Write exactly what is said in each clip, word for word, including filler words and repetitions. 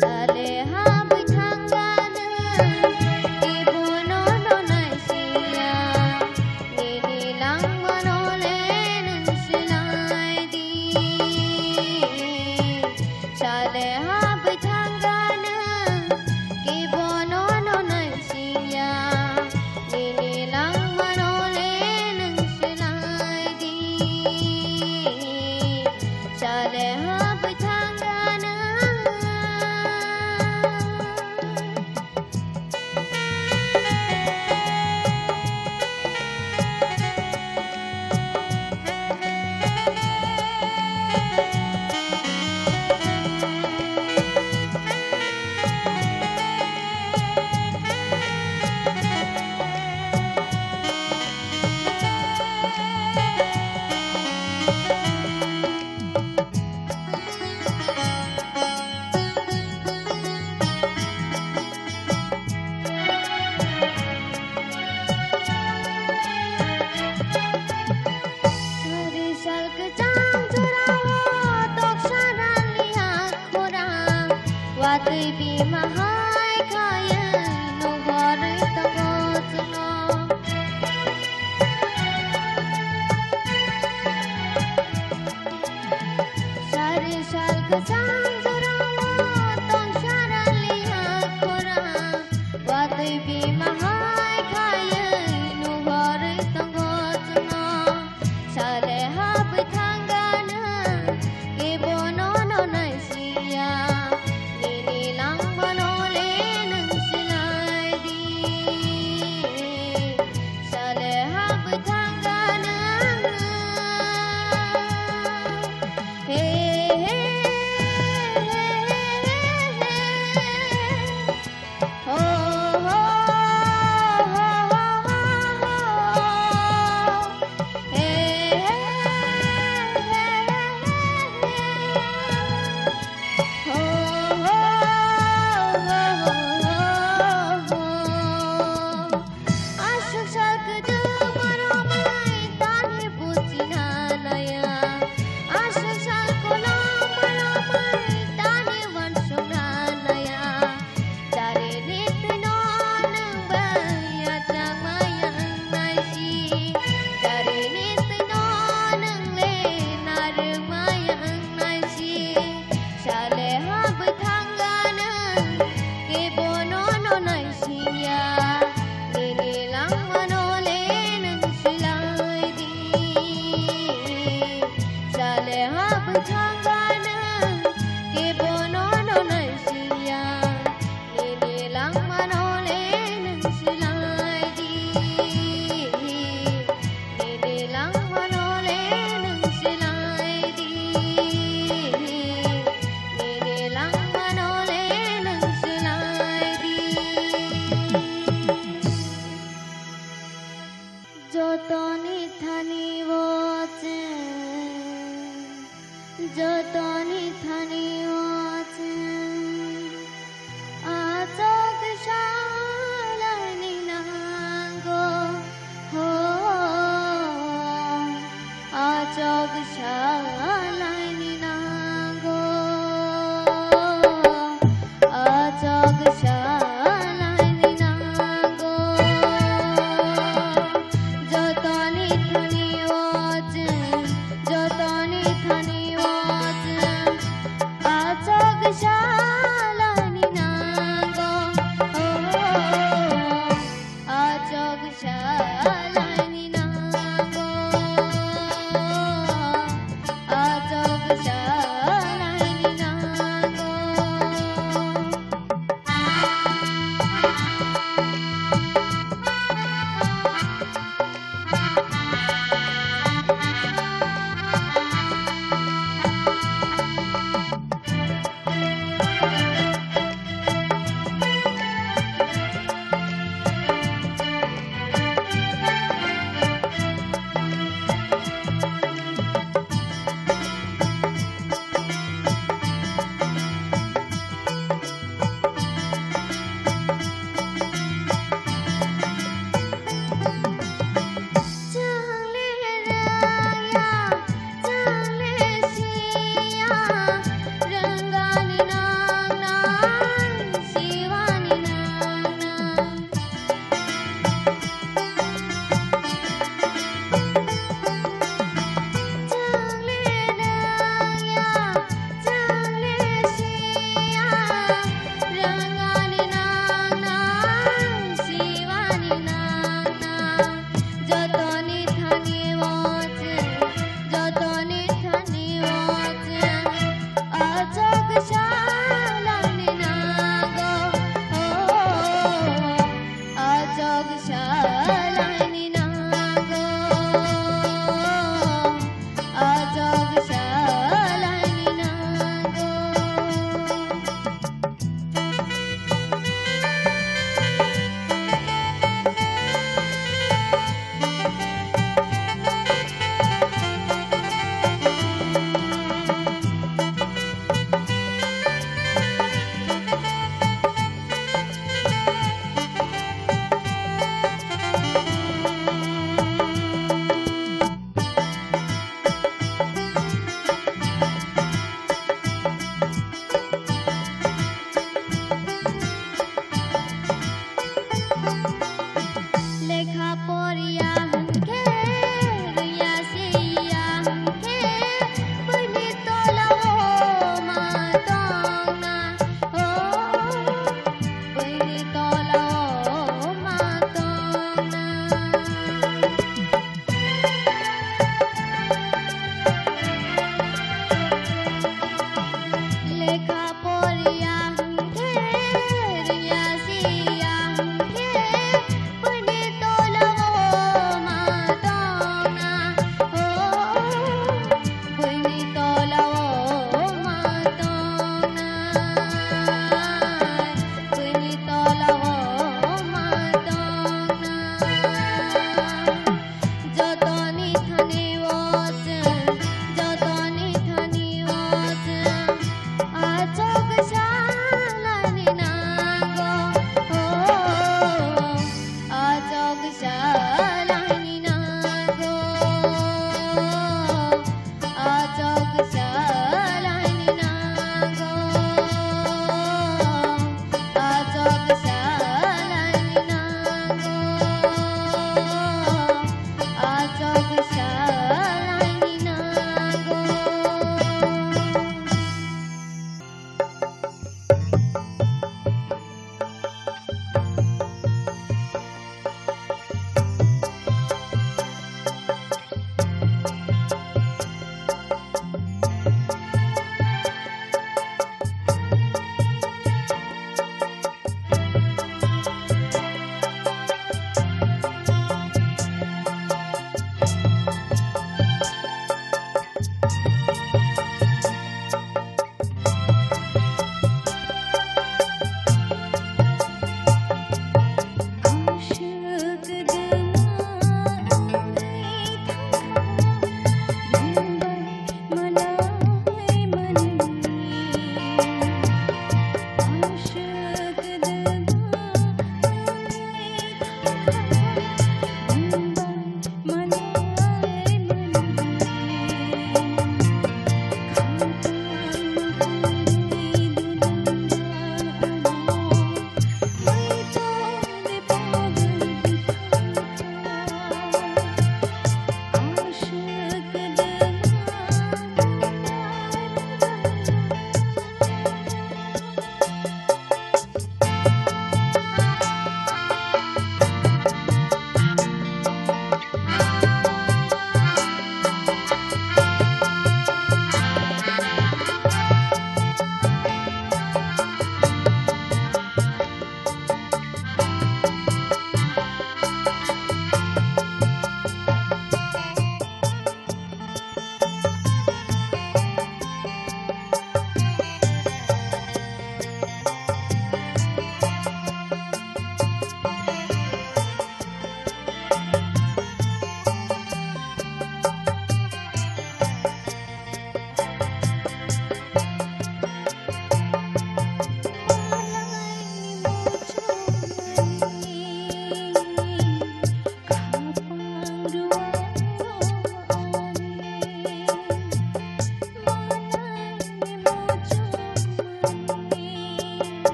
Chale habwi thangkha nwng, kebono no naisingya, nini langmano le nwng swlai di. Chale habwi thangkha nwng, kebono no naisingya, nini langmano le nwng swlai di. Chale habwi thangkha nwng. Sari sal kwchang jorao toksa rani akhorang, watwi bima hai khaiwi nuhorwi tongo chwngno. Sari sal kwchang jorao tongsa rani akhorang, watwi bima hai khaiwi nuhorwi tongo chwngno. Chale habwi thangkha nwng, kebono no naisingya, nini langmano le nwng swlai di. Chale habwi thangkha nwng. He, he, he, he, he, he. Ho, ho, ho, ho, ho, ho. He, he, he, he, he, he. Ho, ho, ho, ho, ho, ho. Aswk sal kwdwma romwi tani buchina naiya. Aswk sal koloma romwi tani uansukna naiya. Charini twino nwng bai achangmaya wngnaisi. Charini twino nwng le narwkmaya wngnaisi. Chale habwi thangkha nwng, kebono no naisingya, nini langmano le nwng swlai di. Chale habwi thangkha nwng, kebono no naisingya, nini langmano le nwng swlai di. Nini langmano le nwng swlai di. Nini langmano le nwng swlai di. Jotoni thani o chwng, jotoni thani o chwng. Achok salaini nango, ho, achok salaini nango, achok salaini nango. Jotoni thani o chwng, jotoni thani o chwng. Achok salaini nango, oh, achok salaini nango, achok salaini nango. Salani nango, oh, achok salani nango, achok salani nango. Lekha poriya hwnkhe, rwngya siya hwnkhe, buini tolao ma tongna, o, buini tolao ma tongna. Lekha poriya hwnkhe, rwngya siya hwnkhe, buini tolao ma tongna, o, buini tolao ma tongna, buini tolao ma tongna. Jotoni thani o chwng, jotoni thani o chwng, achok salani nango, o, achok salani nango. Achok salani nango, achok salani nango, achok salani nango.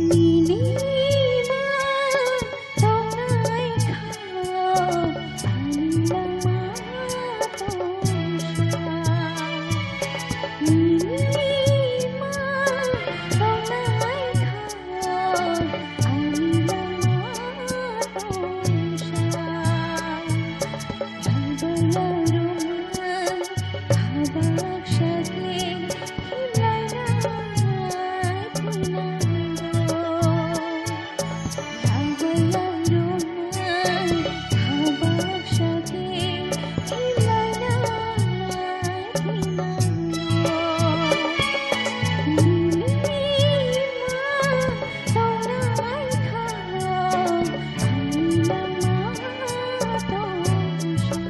Nini ma tongnai kha, ani langma tongsa. Nini ma tongnai kha, ani langma tongsa. Habak sakhe himlaina thinango. Habak sakhe himlaina thinango. Nini ma tongnai kha, ani langma tongsa.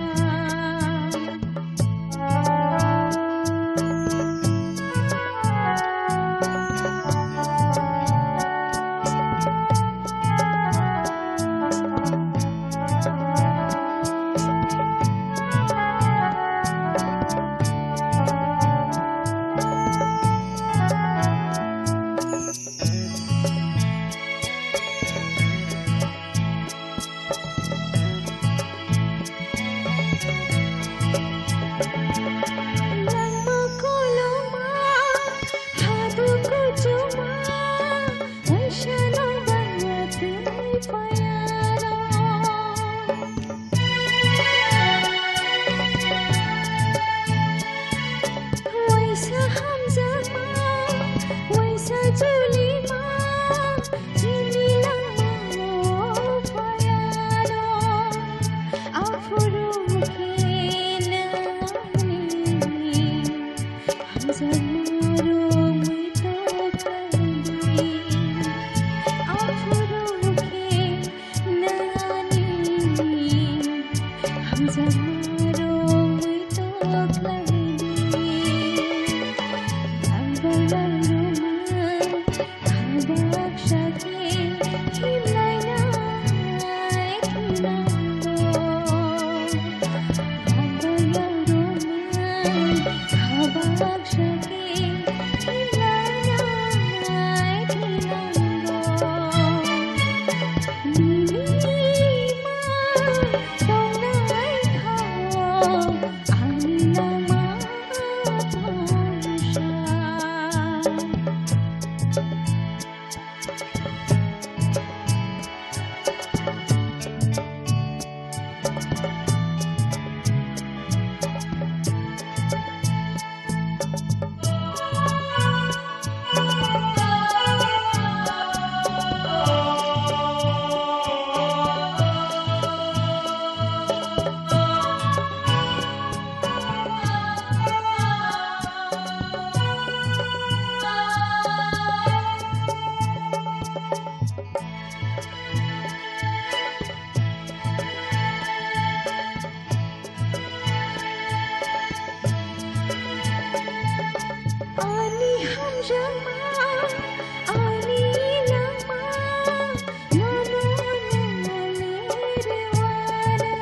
Langma koloma, hadu kuchuma, waisa no bangma twi payaro. Waisa hamjakma, waisa julima, chini langmao payaro. Aphuru khe nangni hamjakma romwi tokhaidi. Aphuru khe nangni hamjakma romwi tokhlaidi. Langbai langma habak sakhe himlaina thinango. Langbai langma habak sakhe himlaina thinango. Nini ma tongnai kha, ani langma tongsa. Ani hamjakma, ani langma, nono nangma lerwara.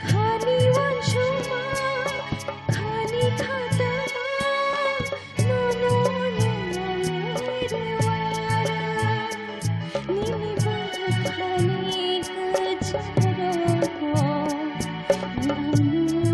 Khani wansukma, khani khatama, nono nangma lerwara. Nini bwkhani kwcharo ko, nono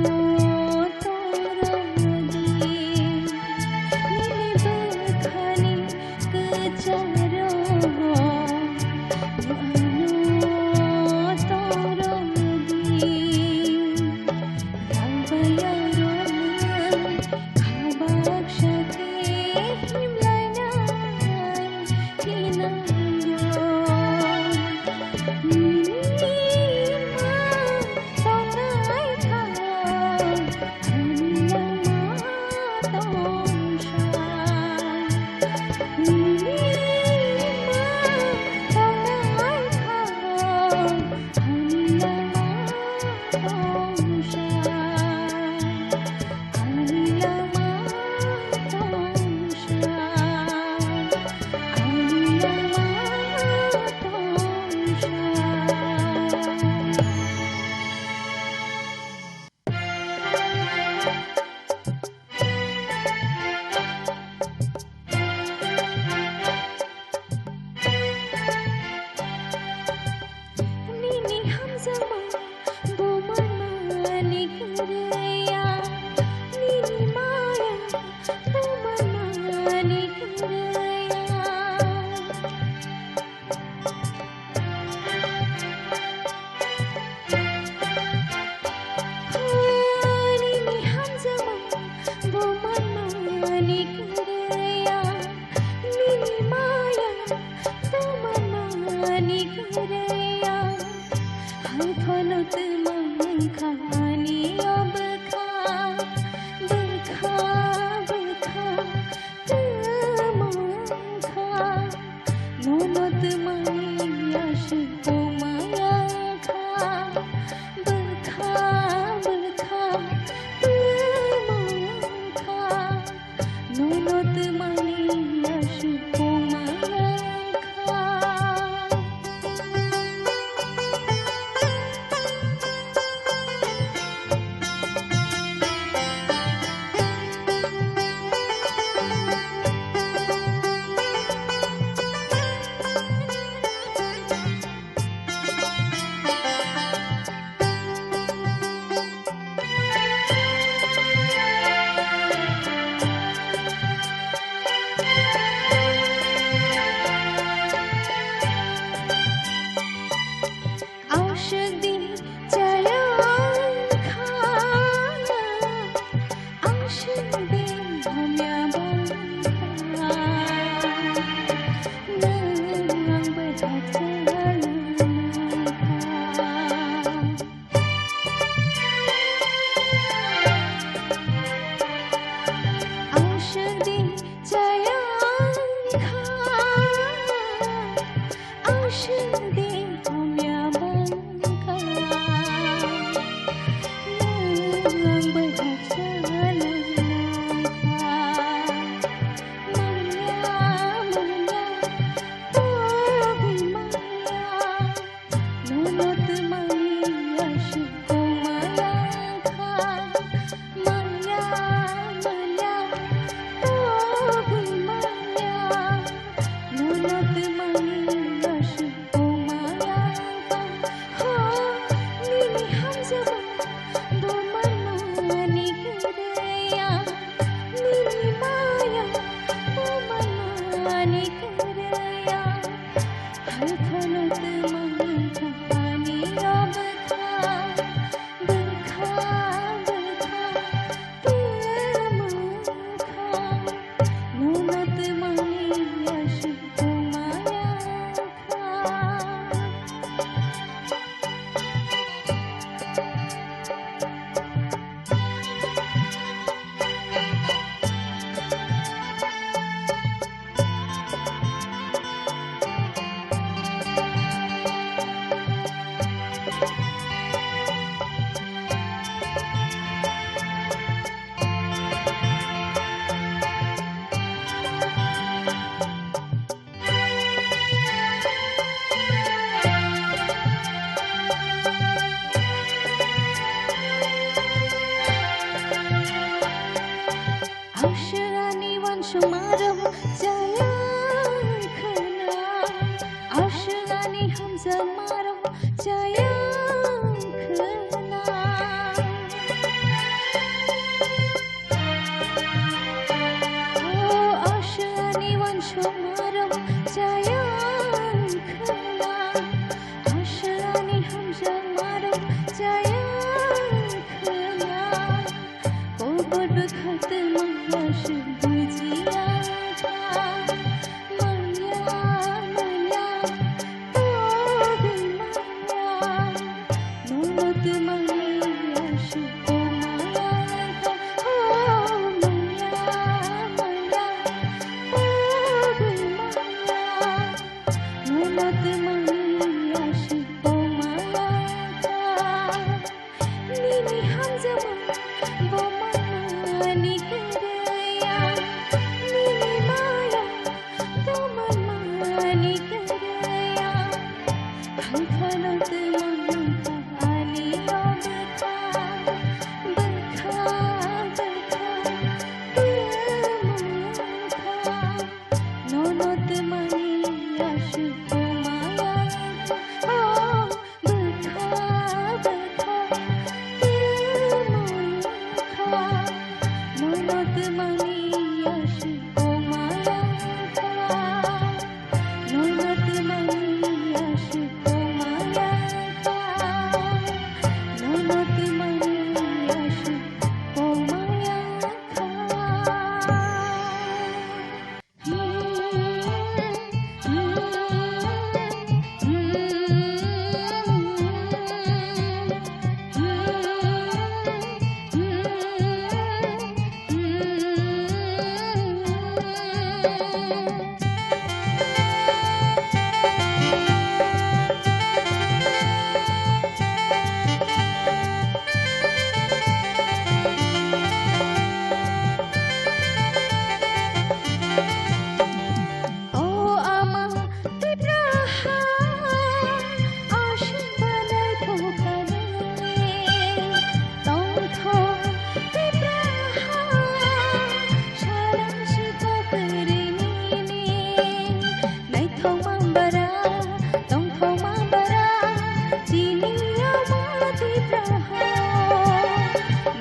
Hai phano twmang wngkha ani o bwkha, bwkha, bwkha, twmang wngkha. Nono twmani aswk bo maya wngkha, bwkha, bwkha, twmang wngkha. Nono twmani aswk bo maya wngkha. Aswk di chaya wngkha, aswk di hamya wngkha, nwng ang bai hakhe wngkha. Aswk di chaya wngkha, aswk di hamya wngkha, nwng ang bai hakhe wngkha. Manya, manya, togwi manya. Nono twmani aswk bo maya wngkha, manya, manya, togwi manya. Nono twmani aswk bo maya wngkha, ho, nini hamjakma bo manmani kwrwi ya, nini maya bo manmani kwrwi ya. Hai phano twmang wngkha ani o bwkha, bwkha, bwkha, twmang wngkha. Nono twmani aswk bo maya wngkha. Aswk ani uansukmarok chaya khwna, aswk ani hamjakmarok chaya khwna. O aswk ani uansukmarok chaya khwna, aswk ani hamjakmarok chaya khwna. Kobor bwkha twmang aswk bujiya kha, manya, manya, togwi manya. Nono twmani aswk bo maya kha, o manya, manya, togwi manya. Nono twmani aswk bo maya kha. Nini hamjakma bo manmani kwrwi ya, nini maya bo manmani kwrwi ya. Hai phano twmang wngkha ani o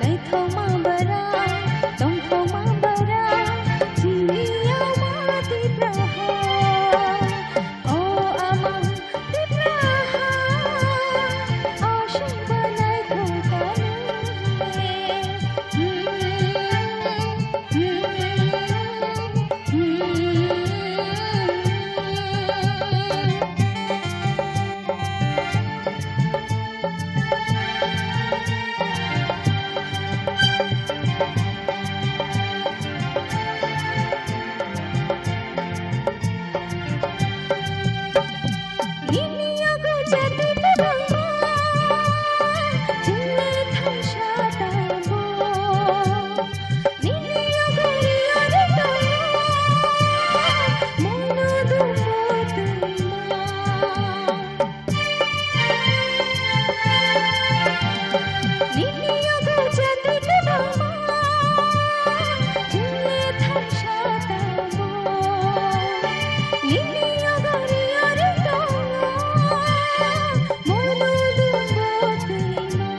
Naithokma bara, tongthokma bara, chini ama Tipraha. O ama Tipraha, aswk ba naithok kanwi. Nini yago jati kwbangma, chini thaisa tabuk. Nini yago riyari tongo, mono dumo twima. Nini yago jati kwbangma, chini thaisa tabuk. Nini yago riyari tongo, mono dumo twima.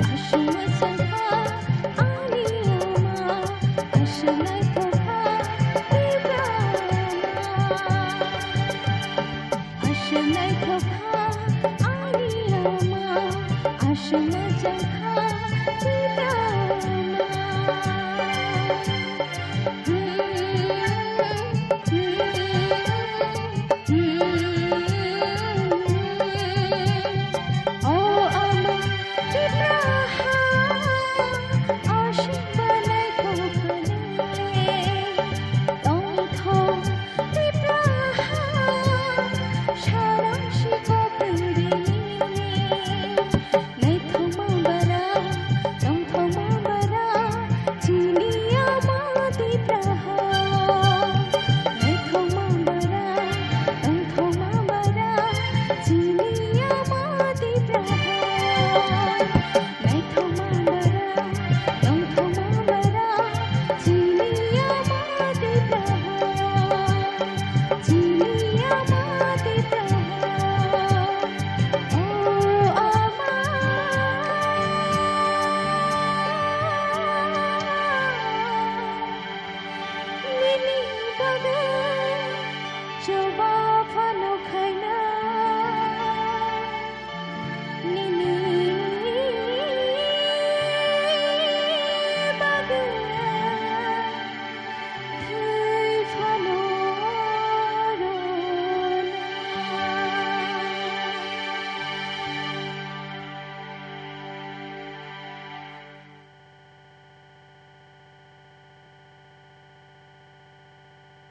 Aswk naithok kha ani ama, aswk naithok kha Tipraha. Aswk naithok kha ani ama, aswk naithok kha Tipraha.